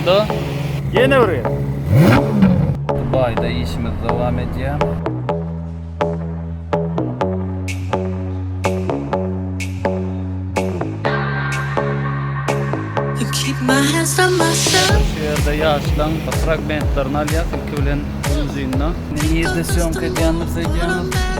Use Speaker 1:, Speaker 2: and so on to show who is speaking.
Speaker 1: Sýomkada
Speaker 2: Ýene bir gezek.
Speaker 1: Dubaýda işimiz dowam edýär. Şu ýerde ýaşlaň fragmentlerini alýas ilki bilen limuzinde. Nirde sýomka edýändir öýdýäňiz?